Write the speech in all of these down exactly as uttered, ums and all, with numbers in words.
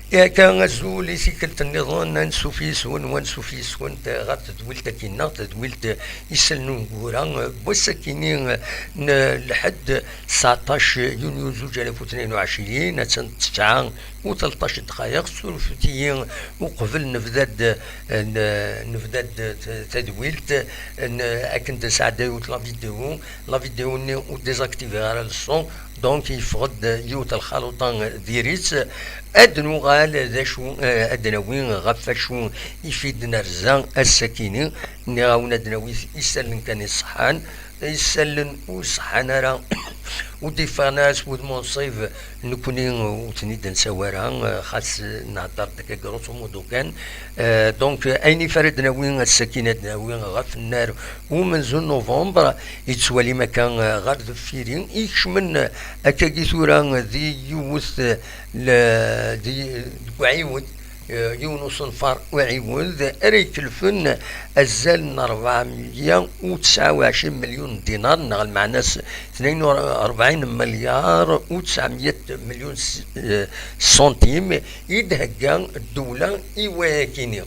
Akka, azul i tikkelt nniḍen, ansuf yis-wen, wansuf yis-went ɣer tedwilt-agi-nneɣ, tedwilt Isallen n Uneggura, n wass-akini n Lḥedd, tseɛṭac yunyu zuǧ alaf u tnayen u ɛecrin, attan tesɛa u tleṭṭac ddqayeq. Surfet-iyi uqbel nebda-d, n-, nebda-d t-, tadwilt, n-, akken d-nesɛedday yiwet la vidéo, la vidéo-nni ur désactiviɣ ara le son, donc yeffeɣ-d yiwet lxaluṭa diri-tt. Ad nuɣal d acu, eh, ad d-nawi ɣef wacu i fi d-nerza ass-akini. Nniɣ-awen ad d-nawi isallen kan iṣeḥḥan, isallen ur ṣeḥḥan ara, ur d-iffɣen ara s wudem unṣib, nekkni ur ten-id-nsawi ara, xas nhedder-d akka grosso modo kan. Eh, donc, ayen ifa ara d-nawi ass-akini ad d-nawi ɣef nnar umenzu n novembre, yettwalim akka, eh, ɣer deffir-i, ikecmen, eh, akkagi tura, eh, di yiwet, eh, le-, di, deg uɛiwed, eh, yiwen usenfar uɛiwed ara ikelfen azal n rebɛemya u tesɛa u ɛecrin milyun dinar, neɣ lmeɛna-s tnayen u rebɛin milyar u tesɛemya milyun s-, eh, sentim i d-thegga ddewla i wayakini.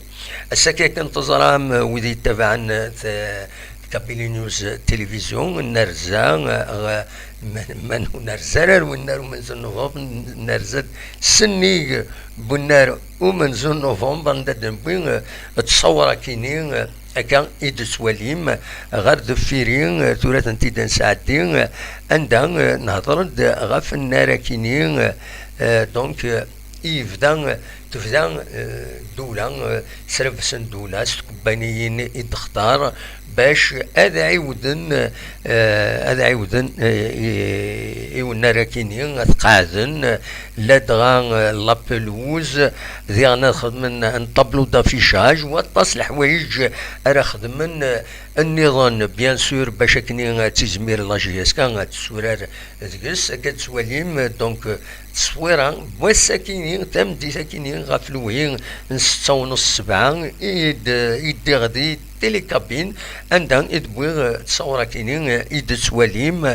Ass-agi akken teẓram, eh, wid yettabaɛen, eh, t-, Kabili News Télévision, nerza, eh, ma, ma ur nerza ara ar winnar umenzu n novembre, nerza-d sennig n winnar umenzu n novembre, anda d-newwi, eh, ttṣawra-kini, eh, akka i d-tettwalim, eh, ɣer deffir-i, eh, tura tent-id-nesɛeddi, eh, anda, eh, nehder-d ɣef nnar-akini, eh, eh, donc, eh, i yebda, eh, tebda, eh, ddewla, eh, srebsen ddewla s tkebbaniyin i d-textar bac ad ɛiwden, eh, ad ɛiwden, eh, i, i wennar-akini ad qeɛden, eh, ladɣa, eh, la pelouse, diɣen ad xedmen un tableau d'affichage, waṭas leḥwayeǧ ara xedmen, eh, nniḍen, bien sûr, bac akken ad tizmir la J S K ad tessurar deg-s, akka ad tettwalim, donc, tteswira n wass-akini, tameddit-akini, ɣef lewhi n setta u nus, sebɛa, i d-, i ddiɣ di télécabine, anda i d-wwiɣ, eh, ttṣawra-kini, eh, i d-tettwalim.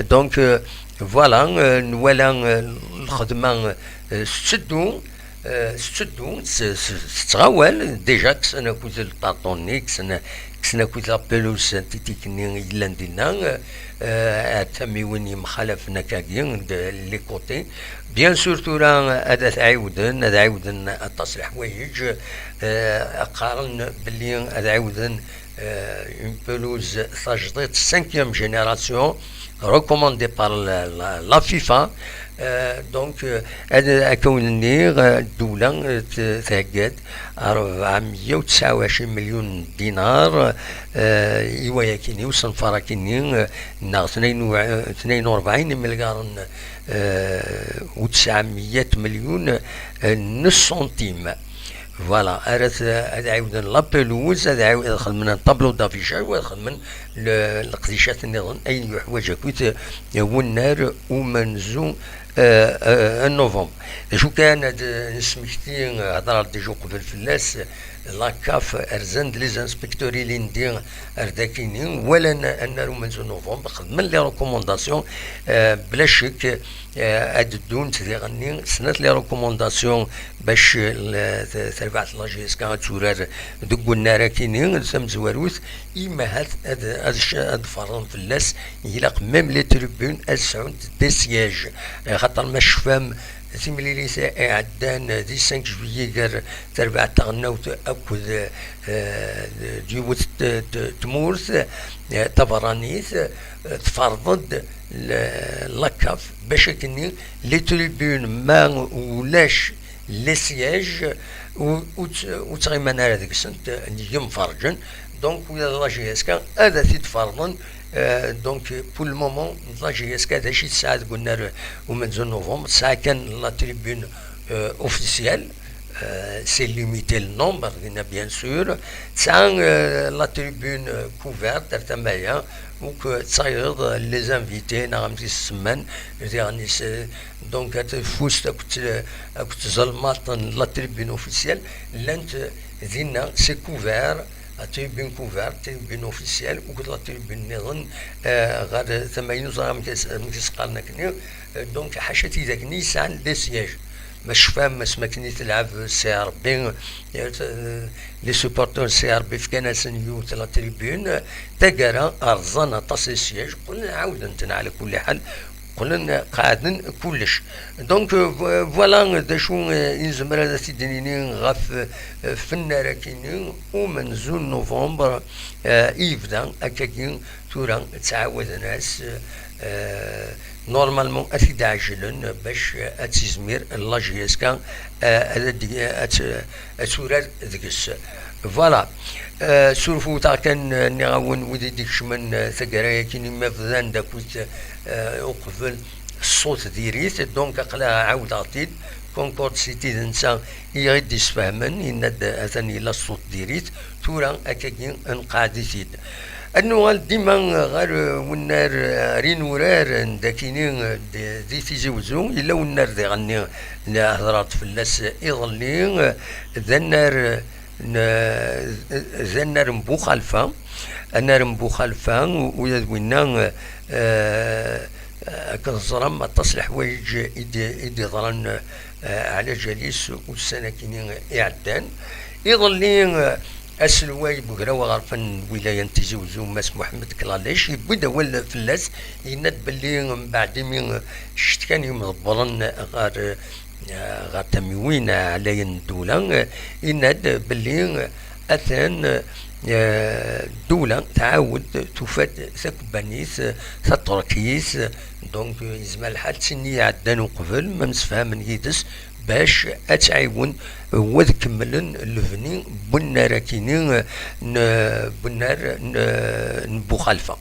Donc, eh, voilà, eh, nwala, eh, lxedma, eh, tetteddu, eh, tetteddu, s-, s-, tettɣawal, déjà kksen akked lṭarṭun-nni, kksen, kksen akked la pelouse synthétique-nni i yellan dinna, eh, eh, tamiwin yemxalafen akkagi, de les côtés. Bien sûr, tura ad t-ɛiwden, ad ɛiwden aṭas leḥwayeǧ, eh, qqaren belli ad ɛiwden, eh, une pelouse tajdidt cinquième génération, recommandée par la, la, la FIFA. Eh, donc, eh, ad, akka wen-nniɣ, eh, ddewla, eh, t-, thegga-d rebɛemya u tesɛa u ɛecrin milyun dinar, eh, i wayakini, usenfar-akini, eh, neɣ tnayen u, eh, tnayen u rebɛin imelyaren, eh, u tesɛemya milyun, eh, n sentim. Voilà, ara t-, ad ɛiwden la pelouse, ad ɛiw-, ad xedmen un tableau d'affichage, u ad xedmen le-, leqdicat nniḍen, ayen yuḥwaǧ akkit, eh, wennar umenzu, eh, eh, n novembre. D acu kan, ad, eh, nesmekti, eh, hedreɣ déjà uqbel fell-as, la CAF rzan-d les inspecteurs ilindi ar dakini, walan annar umenzu novembre, xedmen les recommandations, eh, bla ccek, eh, ad ddunt diɣenni snat les recommandations bac, eh, l-, t-, terbaɛt la J S K ad turar deg unnar akini, tamezwarut, imahat ad, ad c-, ad ferren fell-as, ilaq même les tribunes ad sɛunt des sièges. Eh, xaṭer ma tecfam, timlilit iɛeddan di cinq juillet gar terbaɛt taɣelnawt akked, eh, d yiwet t-, t-, tmurt, eh, taberranit, eh, tferḍ-d l-, la CAF bac akkenni les tribunes ma ulac les sièges ur, ur tt-, ur ttɣiman ara deg-sent, eh, yemferrǧen. Donc, wiyaḍ la J S K ad t-id-ferḍen. Euh, donc, pour le moment, la J S K d acu i tesɛa deg unnar umenzu n novembre? Tesɛa kan la tribune, euh, officielle, euh, c'est limité le nombre, dinna, bien sûr. Tesɛa, euh, la tribune, euh, couverte, ar tama-ya, uk, euh, d tayeḍ, euh, les invités, neɣ amek i s-semman, diɣen is-, donc, at tfust akked, akked tzelmaḍt n la tribune officielle, llant, euh, dinna, c'est couvert, la tribune couverte, tribune officielle, akked la tribune nniḍen, euh, ɣer tama-inu, ẓriɣ amek as-, amek i s-qqaren akkenni, euh, donc, ḥaca tidak-nni yesɛan des sièges. Ma tecfam asmi akken i telɛeb C R B, eh, les supporters C R B fkan-asen yiwet la tribune, taggara rẓan aṭas les sièges, qqlen ɛawden-ten ɛla kulli ḥal, qqlen qeɛden kullec. Donc, euh, vo-, voilà d acu, euh, i nezmer ad t-id-nini ɣef, euh, fennar-agi-nni umenzu n novembre, euh, i yebda akkagi tura ttɛawaden-as, euh, normalement ad t-id-ɛejlen bac ad tizmir la J S K, euh, ad, ad, ad, ad turar deg-s. Voilà. Euh, surfut-aɣ kan, euh, nniɣ-awen wid i d-ikecmen, euh, taggara-agi-nni ma bdan-d akked, euh, uqbel ṣṣut diri-t, donc aql-aɣ ɛawdeɣ-t-id. Concorde City d netta i ɣ-id-isfehmen, yenna-d atan yella ṣṣut diri-t, tura akkagi nqeɛd-it-id. Ad nuɣal dima ɣer, euh, wennar, euh, ɣer inurar n dakini, euh, d-, di Tizi Wezzu, yella wennar diɣenni, la hedreɣ-d fell-as iḍelli, euh, d annar, euh, n, d annar n Buxalfa, annar n Buxalfa, u-, ula d winna, eh, akken teẓram, aṭas n leḥwayeǧ i d-, i d-iḍran, eh, ɛla jal-is ussan-agi-nni iɛeddan. Iḍelli, eh, aselway n Ugraw Aɣerfan n lwilaya n Tizi Wezzu, Mass Muḥemmed Klalec, yewwi-d awal fell-as, yenna-d belli mbeɛd imi cetkan yimḍebbren ɣer, eh, ɣer tamiwin ɛlayen n ddula, eh, yenna-d belli, eh, atan, eh, ddula tɛawed tufa-d takebbanit, eh, taṭerkit, donc, eh, yezmer lḥal d tin i iɛeddan uqbel, ma msefhamen yid-s bac ad tɛiwen, eh, wad kemmlen lebni n wennar-agi-nni, eh, n, n wennar n, n Buxalfa.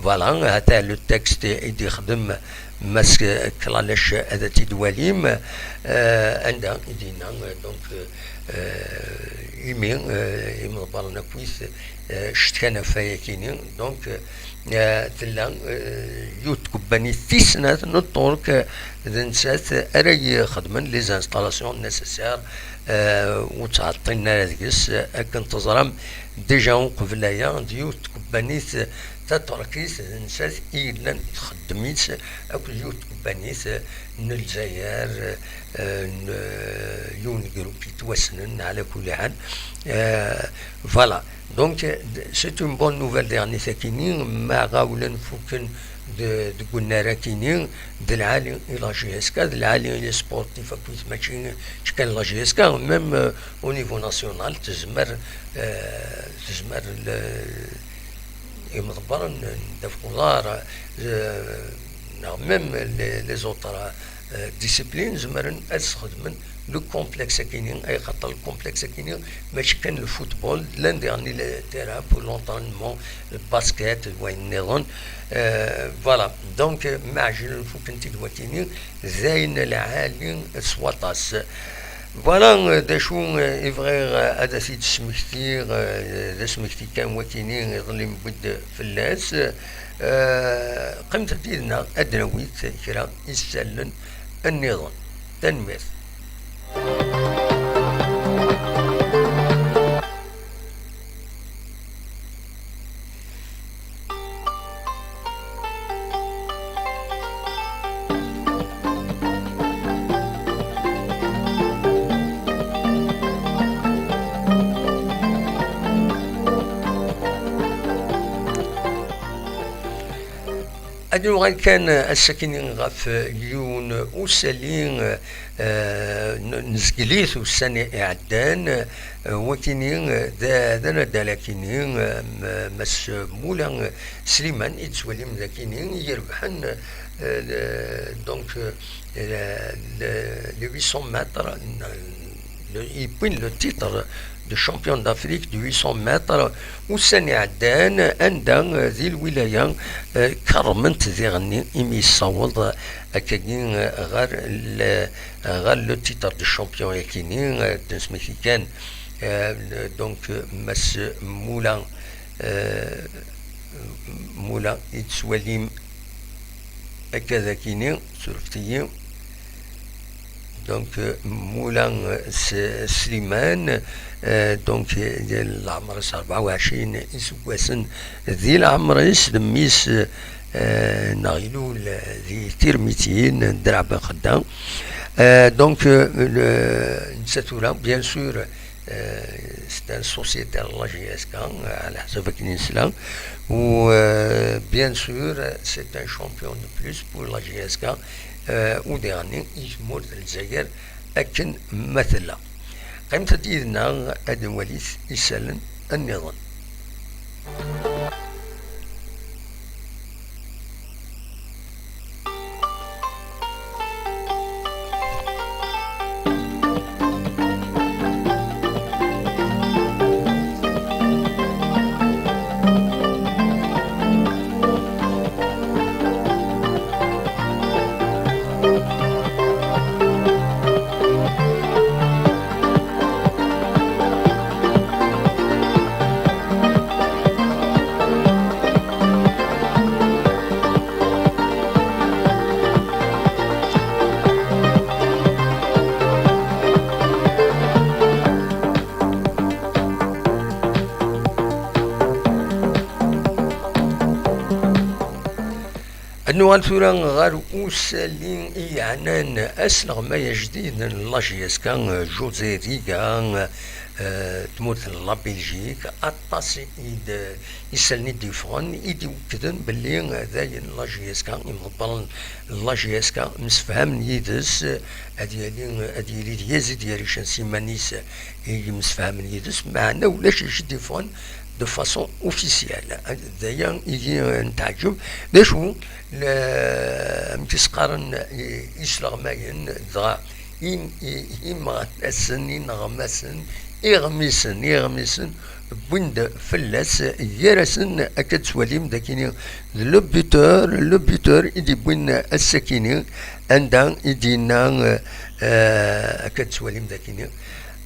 Voilà, hata le texte i d-ixdem Mass Klalec ad t-id-twalim, euh, anda i d-yenna, euh, donc, euh, imi, euh, imḍebbren akkit, euh, cetkan ɣef wayagi-nni, donc, euh, tella, euh, yiwet tkebbanit tis snat n Ṭṭerk, euh, d nettat ara ixedmen les installations nécessaires, euh, ur ttɛeṭṭilen ara deg-s, akken teẓram déjà uqbel aya d yiwet tkebbanit taṭerkit d nettat i yellan txeddem-itt akked yiwet tkebbanit n Lezzayer, eh, n, eh, yiwen n grupp yettwassnen ɛla kulli ḥal. Eh, voilà. Donc, eh, c'est une bonne nouvelle diɣen i takini, ma ɣawlen fukken d-, deg unnar akini, d lɛali i la J S K, d lɛali i les sportifs akkit mačči kan la J S K, même, eh, au niveau national, tezmer, eh, tezmer le-, imḍebbren n ddabex uḍar, eh, neɣ même les, les autres, eh, disciplines, zemren ad sxedmen le complexe akini, ay xaṭer le complexe akini mačči kan le football, llan diɣen les terrains pour l'entraînement, le basket, d wayen nniḍen. Eh, voilà. Donc, eh, ma ɛjilen fukken-t-id wakini, d ayen lɛali s waṭas. Voilà, eh, d acu, eh, i bɣiɣ, eh, ad as-id-smektiɣ, eh, d asmekti kan wakini iḍelli newwi-d fell-as. Eh, qqimet-d yid-neɣ ad d-nawi kra isallen nniḍen. Tanemmirt. Ad nuɣal kan ass-akini ɣef yiwen usali, eh, n-, nezgel-it ussan iɛeddan, eh, wakini, eh, d, d anaddal akini, eh, m-, Mass Mula, eh, Sliman, i d-tettwalim d akini, i irebḥen, eh, le-, donc, eh, le-, le-, les huit cents mètres, n-, le, yewwin le titre de champion d'Afrique de huit cents mètres ussan iɛeddan, anda, eh, di lwilaya, eh, kerrmen-t diɣenni imi yessaweḍ, eh, akkagi, eh, ɣer le, eh, ɣer le titre de champion yakini, eh, d-nesmekti kan, eh, le, donc, eh, Mass Mula, eh, Mula i d-tettwalim akka d akini, surfet-iyi. Donc, euh, Mula, euh, S-, Sliman, euh, donc, euh, leɛmer-is rebɛa u ɛecrin iseggasen di leɛmer-is, d mmi-s, euh, neɣ ilul, euh, di Tirmitin, Draɛ Ben Xedda. Euh, donc, euh, le, netta tura, bien sûr, euh, c'est un sociétaire de la J S K, euh, على حسب كي نسلا. و euh, bien sûr, c'est un champion de plus pour la J S K, euh, u diɣenni i tmurt n Lezzayer akken ma tella. Qqimet-d yid-neɣ ad nwalit isallen nniḍen. Ad nuɣal tura ɣer usali i yeɛnan asleɣmay ajdid n la J S K, José Riga, eh, tmurt n la Belgique. Aṭas i d isallen i d-yeffɣen i d-iwekkden belli, eh, dayen la J S K, imḍebbren n la J S K msefhamen yid-s, eh, ad yali, ad yili d Yazid Yarican s iman-is i yemsefhamen yid-s, meɛna ulac acu i d-yeffɣen de façon officielle. D aya i yi-, eh, n-teɛǧeb. D acu, le-, amek i s-qqaren i-, isleɣmayen, dɣa im-, i-, imeɣnasen, ineɣmasen, iɣmisen, iɣmisen, wwin-d fell-as, gar-asen akka d-tettwalim d akini d le buteur, le buteur i d-iwwin ass-akini, anda i d-yenna, eh, akka d-tettwalim d akini,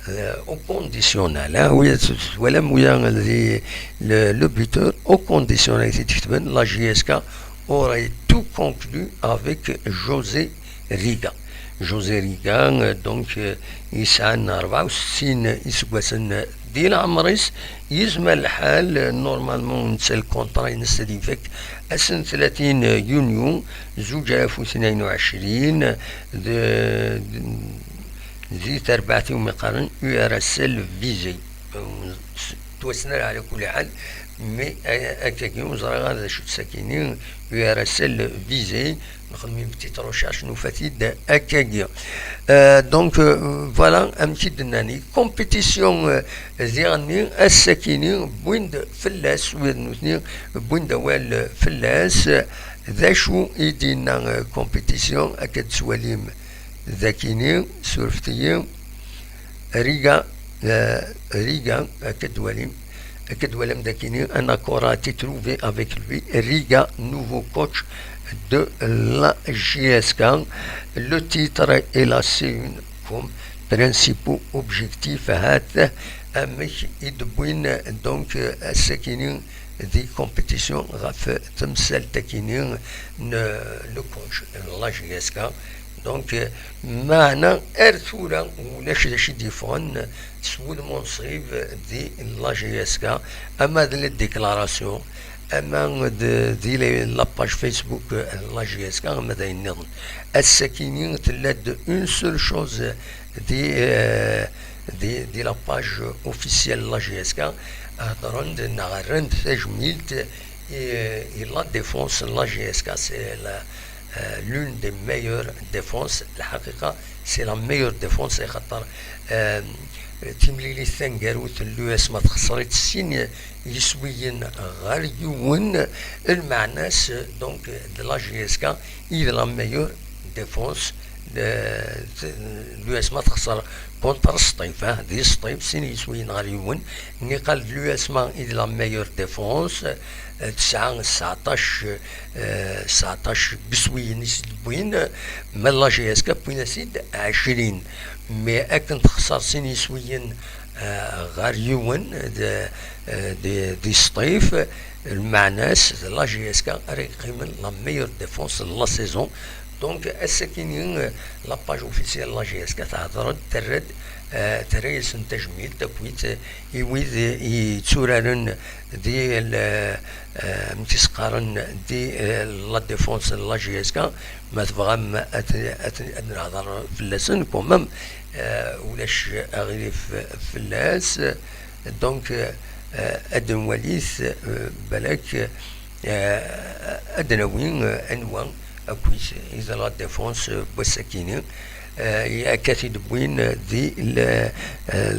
eh, au conditionnel, hein, oui, twalam, oui, hein, di, le, le buteur au conditionnel i t-id-ketben, la J S K aurait tout conclu avec José Riga. José Riga, euh, donc, euh, yesɛan rebɛa u settin iseggasen di leɛmer-is, yezmer lḥal, euh, normalement, netta lkuntra-ines ad ifak ass n tlatin yunyu zuǧ alaf u tnayen u ɛecrin, d-, d-, di terbaɛt iwumi qqaren U R S L Visé. Ur ttwassen ara ɛla kulli ḥal, mais, euh, akkagi ur ẓriɣ ara d acu-tt akini, U R S L Visé, nxeddem une petite recherche, nufa-t-id akkagi. Euh, donc, euh, voilà, amek i d-nnan, i compétition, euh, diɣenni, ass-akini, wwin-d fell-as, wid nutni, wwin-d awal fell-as, d acu i d-yenna, euh, compétition, akka d-tettwalim dakini, surfet-iyi, Riga, euh, Riga, akka d-twalim, akka d-twalam dakini, un accord a été trouvé avec lui, Riga, nouveau coach de la J S K. Le titre est la C une comme principaux objectifs. Hat amek i d-wwin, donc, euh, ass-akini di compétition ɣef temsalt-akini n le coach n la J S K. Donc, euh, meɛna ar tura ulac d acu i d-yeffɣen s wudem unṣib di la J S K, ama d les déclarations, ama d, di la, la page Facebook n la J S K, ama d ayen nniḍen. Ass-akini tella-d une seule chose di, euh, di, di la page officielle n la J S K, hedren-d neɣ rran-d tajmilt i, i la défense n la J S K. C'est la, euh, l'une des meilleures défenses. Lḥaqiqa, c'est la meilleure défense, axaṭer, euh, timlilit taneggarut n l'U S ma texṣer-itt sin yiswiyen ɣer yiwen, lmeɛna-s, donc, de la J S K i d la meilleure défense, euh, l'U S ma texṣer contre Sṭif, ah, di Sṭif, sin yiswiyen ɣer yiwen, niqal d l'U S ma i d la meilleure défense, euh, tesɛa seɛṭac, euh, seɛṭac n yiswiyen i s-d-wwin, ma la J S K wwin-as-id ɛecrin, mais akken texṣer sin yiswiyen, euh, ɣer yiwen, d, euh, di, di Sṭif, lmeɛna-s d la J S K ara yeqqimen la meilleure défense de la saison, Donc, ass-akini, euh, la page officielle n la J S K tehder-d, terra-d, euh, terra-yasen tajmilt akkit i wid yetturaren di l-, euh, amek i s-qqaren, di, euh, la défense n la J S K, ma tebɣam ad, ad, ad nehder fell-asen, quand même, euh, ulac aɣilif fell-as. Donc, euh, ad nwalit, euh, balak, euh, ad nawi, euh, anwa akkit i d la défense, euh, n wass-akini, euh, akka t-id-wwin di le-, euh,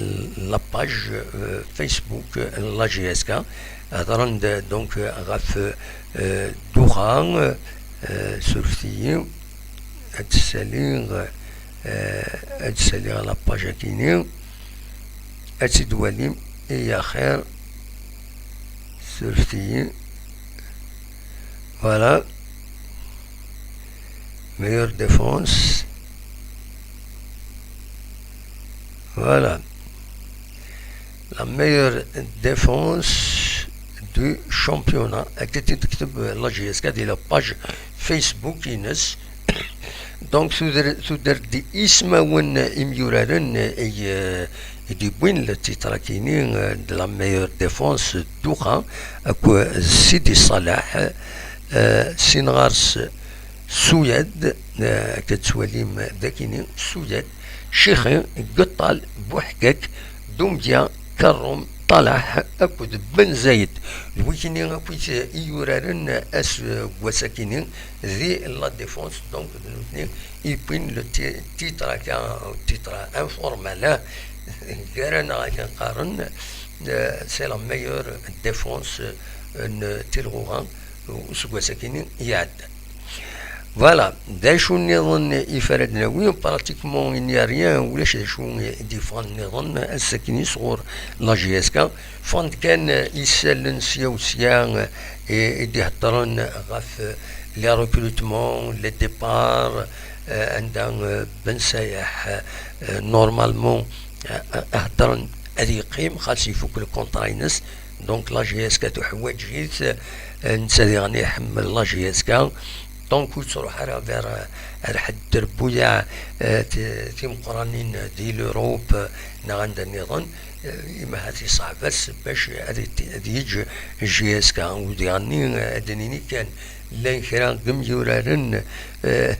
la page, euh, Facebook, euh, n la J S K. Hedren-d, donc, euh, ɣef, euh, Doha, euh, surfet-iyi, ad tt-saliɣ, euh, ad tt-saliɣ la page-akini, ad tt-id-walim, i axir, surfet-iyi. Voilà. Meilleure défense. Voilà. La meilleure défense du championnat. Akka i d-tekteb la J S K di la page Facebook-ines. Donc, tuder-, tuder-d ismawen imyuraren i, i d-yewwin le titre-akini, euh, de la meilleure défense d Doha, akked Sidi Salah, euh, sin ɣer-s Suyad, euh, akka tettwalim d akini, Suyad, Cixi, Geṭṭal, Buḥkak, Dumbya, Karrum, Talaḥ akked Ben Zayed. D wikini akkit i yuraren ass n wass-akini di la défense, donc d nutni i yewwin le ti-, titre akka, titre informel, hein. Gar-aneɣ akken qqaren, euh, c'est la meilleure défense, euh, n Tilɣuɣa useggas-akini iɛeddan. Voilà, d acu nniḍen i f ara d-nawi? Pratiquement, il n'y a rien, ulac d acu i d-yeffɣen nniḍen ass-akini sɣur la J S K. Ffɣen-d kan isallen sya u sya, eh, i d-iheddren ɣef les recrutements, les départs, eh, anda, eh, Ben Sayaḥ, eh, normalement, eh, eh, heddren ad yeqqim, xas ifuk le contrat-ines. Donc la J S K tuḥwaǧ-it, eh, netta diɣen iḥemmel la J S K. Donc ur yettruḥ ara vers, eh, ar ḥedd trebbuyaɛ, eh, ti-, timeqqranin di l'Europe, eh, neɣ anda nniḍen. Eh, imahat iṣeɛb-as bac ad it-, ad yeǧǧ J S K. U diɣenni, eh, ad d-nini kan, llan kra n yimyuraren, eh,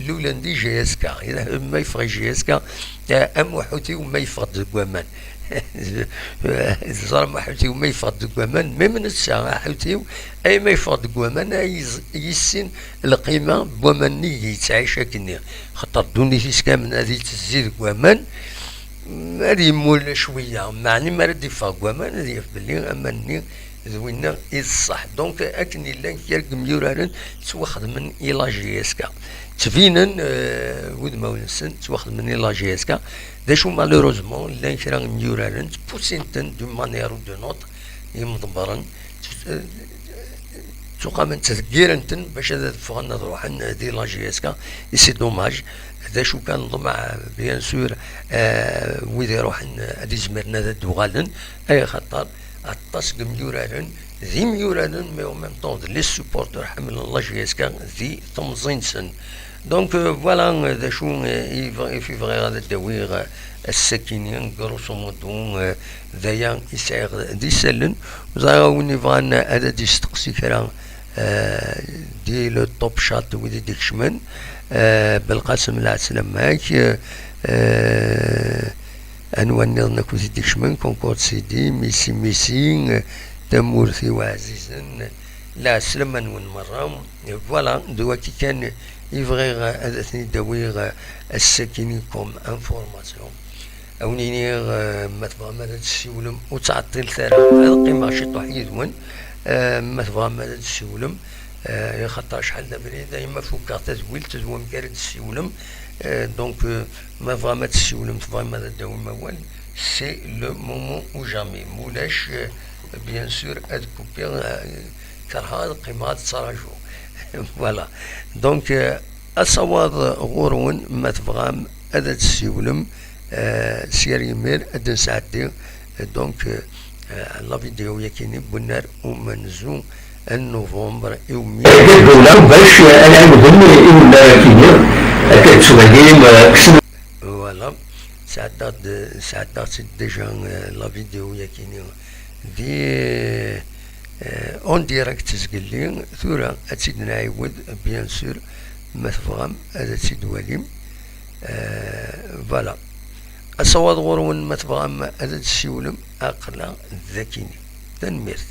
lulen di J S K. Ma yeffeɣ i J S K, eh, am uḥutiw ma yeffeɣ-d deg waman. Teẓram aḥutiw ma yeffeɣ-d deg waman, même netta aḥutiw, ay ma yeffeɣ deg waman, ay yis-, yissin lqima n waman-nni i yettɛic akkenni. Xaṭer ddunit-is kamel ad yettezzi deg waman, ad yemmul cwiya, meɛni mi ara d-iffeɣ deg waman, ad yaf belli aman-nni d winna i d ṣṣeḥ. Donc, akken i llan kra n yimyuraren ttwaxedmen i la J S K. Ttbinen, euh, wudmawen-nsen ttwaxedmen i la J S K. D acu, malheureusement, llan kra n yimyuraren, ttpusin-ten d'une manière ou d'une autre, imḍebbren, tt-, euh, ttuqamen ttdeggiren-ten bac ad ffɣen ad ruḥen di la J S K. Et c'est dommage. D acu kan ḍmeɛ, bien sûr, euh, wid iruḥen ad izmiren ad d-uɣalen, ay axaṭer aṭas n yimyuraren d imyuraren, mais en même temps d les supporters ḥemmlen la J S K di temẓi-nsen. Donc, euh, voilà, euh, d acu, euh, i bɣ-, i bɣiɣ ad d-awiɣ, euh, ass-akini, grosso modo, euh, d aya i sɛiɣ d isallen. Ẓriɣ a win ibɣan ad d-isteqsi kra, euh, di le top chat, wid i d-ikecmen, euh, Belqasem, lɛeslama-k, euh, euh, anwa nniḍen akk i d-ikecmen, Concorde Sidi, Misi Misi, euh, tamurt-iw ɛzizen, lɛeslama-nwen merra. Voilà, d waki kan i bɣiɣ ad ten-id-awiɣ ass-akini comme information. A wen-iniɣ, eh, ma tebɣam ad d-tessiwlem, ur ttɛeṭṭilet ara, ad qqimeɣ ciṭuḥ yid-wen. Eh, ma tebɣam ad d-tessiwlem, eh, axaṭer acḥal d abrid, ay ma fukkeɣ tadwilt d wamek ara d-tessiwlem. Eh, donc, eh, ma tebɣam ad tessiwlem, tebɣam ad d-tawim awal, c'est le moment ou jamais. Ma ulac, eh, bien sûr, ad kupiɣ, eh, kerheɣ ad qqimeɣ ad ttṛajuɣ. Voilà. Donc, euh, asawaḍ ɣur-wen, ma tebɣam ad d-tessiwlem, euh, s yir yimir ad d-nesɛeddi, euh, donc, euh, euh, la vidéo yakini n unnar umenzu, N novembre i ummi. Deg ddewla bac ad ɛiwden i wullar akini, akka d-ttwalim, eh, kksen. Voilà. Sɛeddaɣ-d, sɛeddaɣ-tt-id déjà, eh, la vidéo yakini di, eh, en direct zgelli. Tura ad tt-id-nɛiwed, bien sûr, ma tebɣam ad tt-id-twalim. Eh, voilà. Asawaḍ ɣur-wen ma tebɣam ad d-tessiwlem, aql-aɣ d akini. Tanemmirt.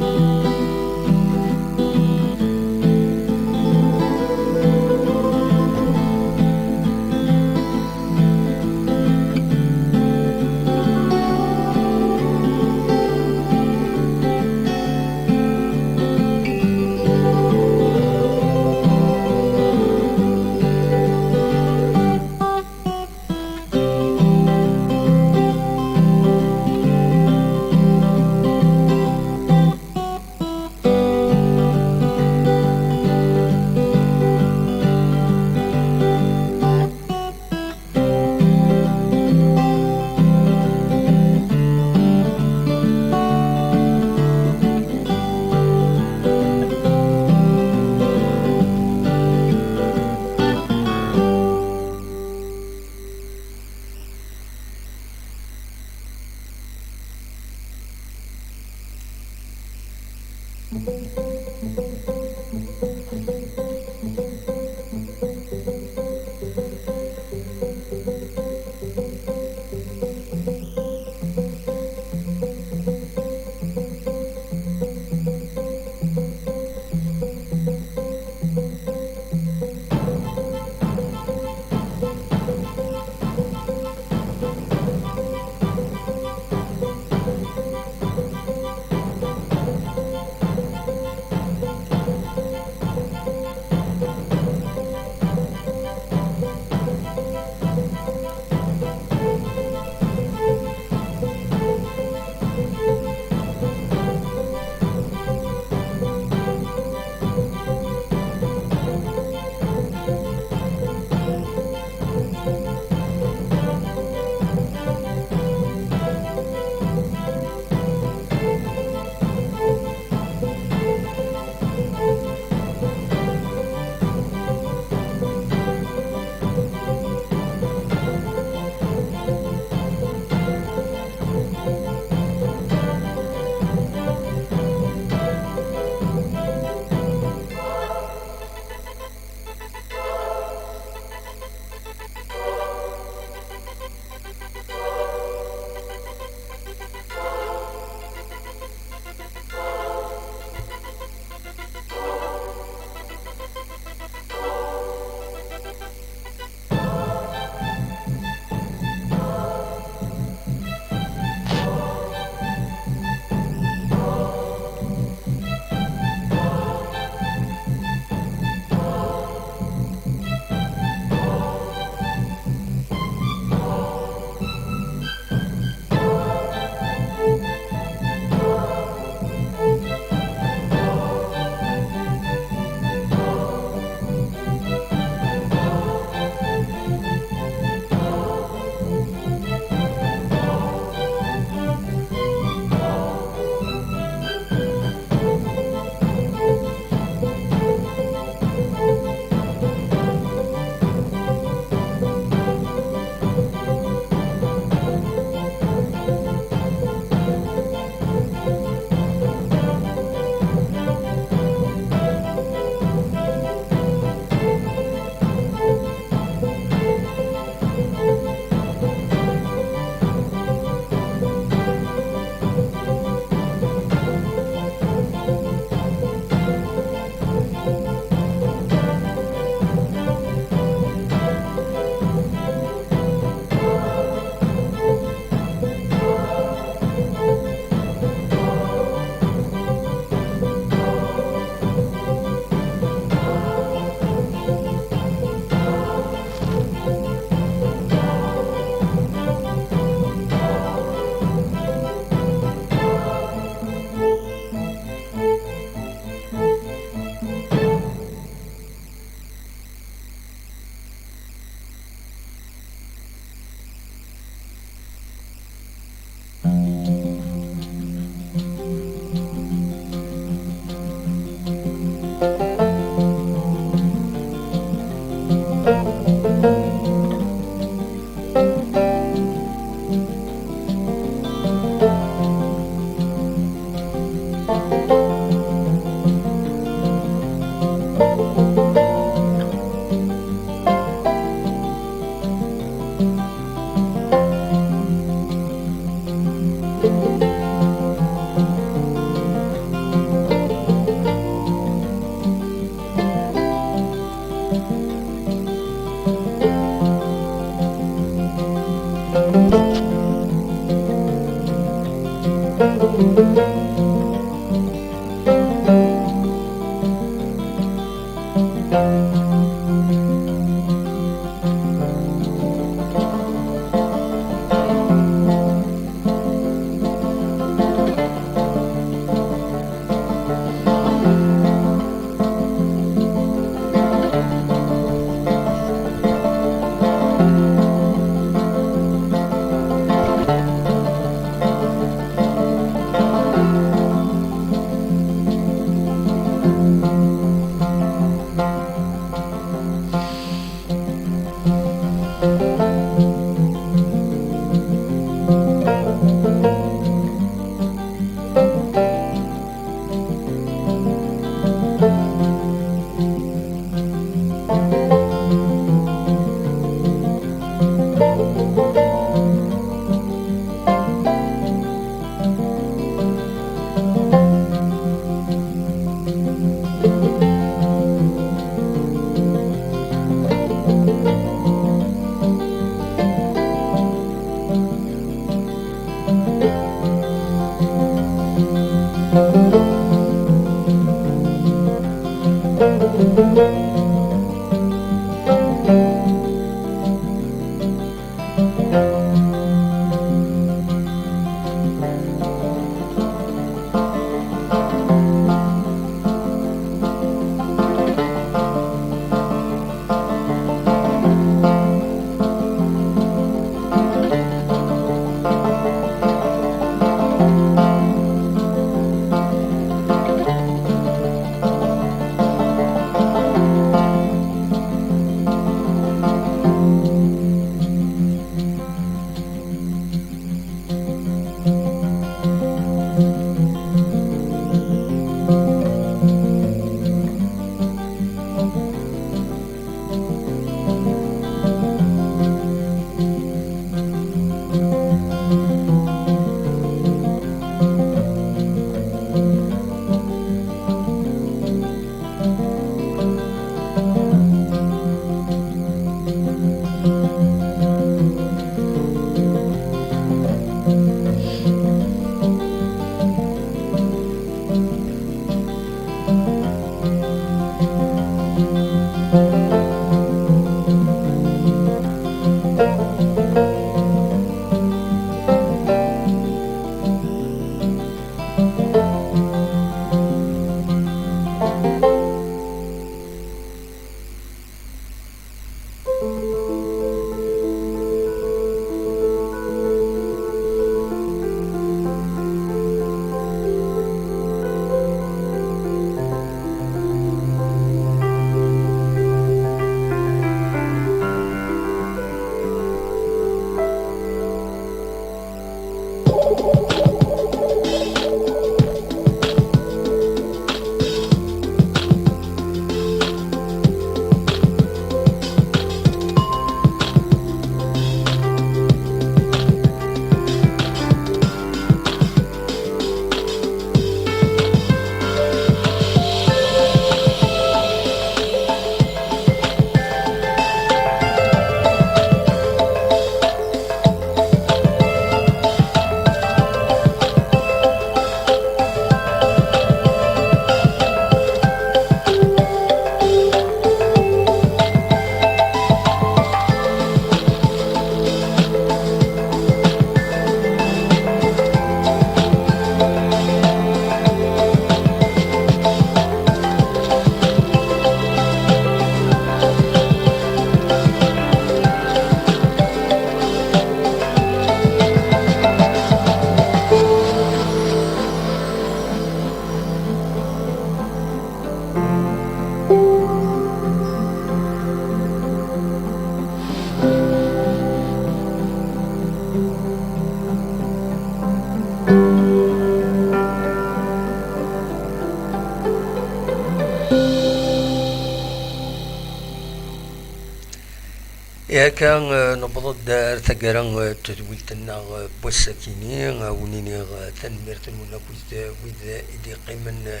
Ihi akka, eh, newweḍ-d ar taggara, eh, n tedwilt-nneɣ, eh, n wass-akini, eh, wen-iniɣ, eh, tanemmirt-nwen akked, eh, wid, eh, i d-yeqqimen, eh,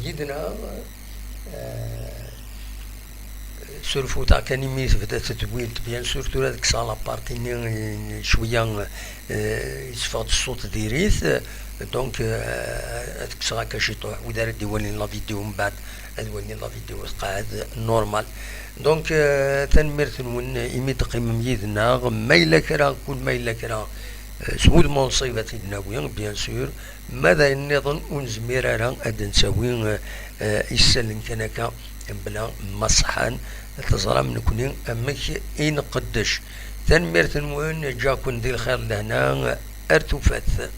yid-neɣ. Eh, surfut-aɣ kan imi tebda tedwilt, bien sûr, tura ad kkseɣ la partie-nni, eh, cwiya, eh, yesfeɣ-d ṣṣut diri-t, eh, donc, eh, ad kkseɣ akka ciṭuḥ, wid ara d-iwalin la vidéo mbeɛd ad walin la vidéo tqeɛɛed normal. Donc, eh, tanemmirt-nwen imi d-teqqimem yid-neɣ. Ma yella kra, kul ma yella kra, eh, s wudem n lṣib ad t-id-nawi, bien sûr. Ma d ayen nniḍen ur nezmir ara ad d-nsawi, eh, eh, isallen kan akka, mebla ma ṣeḥḥan, teẓram nekni amek i nqeddec. Tanemmirt-nwen, ǧǧiɣ-ken di lxir d lehna, ar tufat.